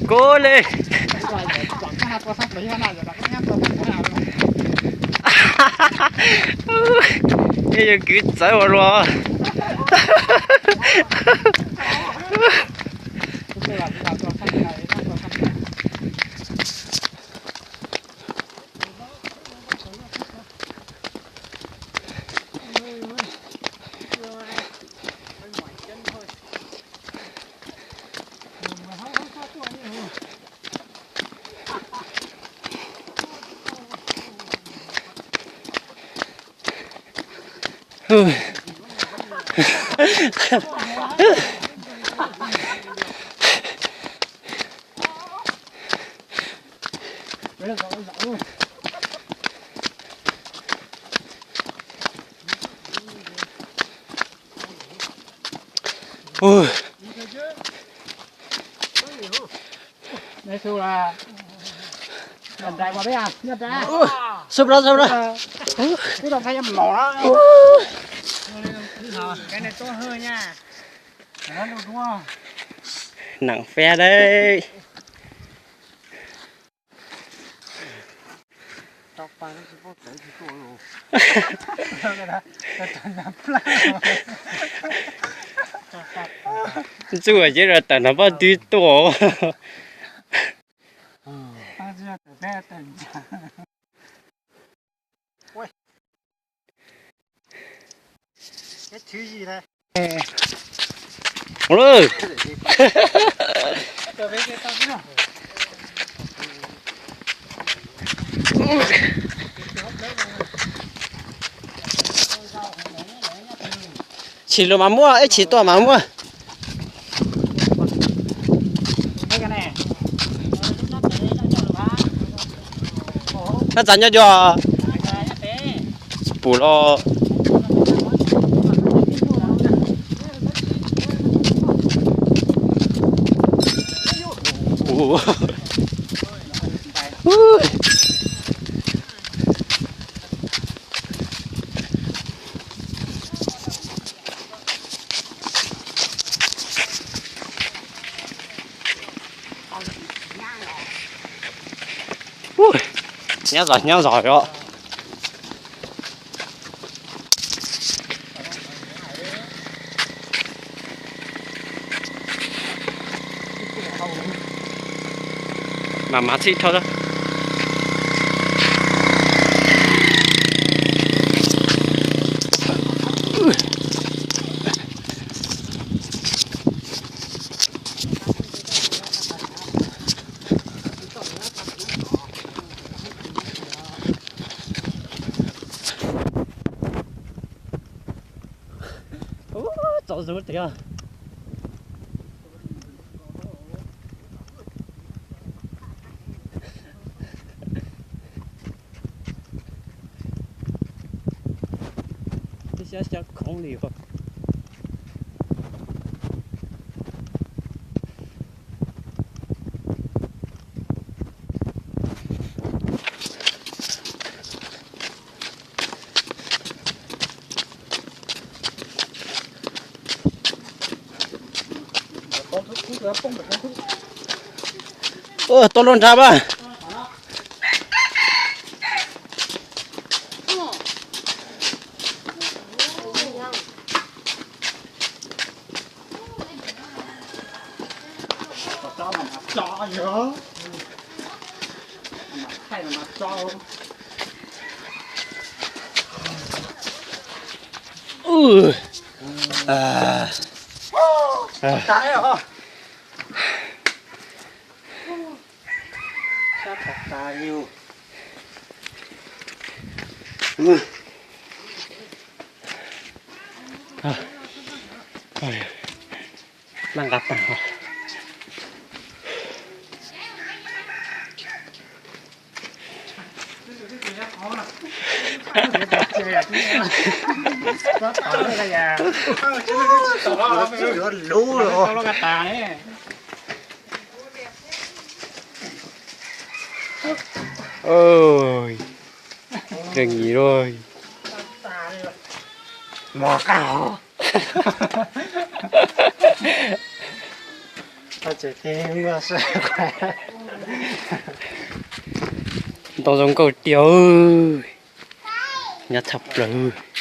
Kub li. Ej, yog kwv txawv ua luaj. Ua, sub rau, sub rau. Nặng phết đấy. Ntxuaj ces rau tawm nrog poj twg tuaj. Tsis los mas muaj, ib tsis tuaj mas muaj. Noj txav nyob cua. Tsis pum los. Nyob zos nyob zos os. Mas mas txhij dhau. Ub, txaus zus tiag. Xyab xyab khoov li os. Ua, tuaj luaj nrab mas. Nqa taag. Nkeeg ib lub mov qab hov. Ntau zoo nkauj tiag, nyob tshaj plaws.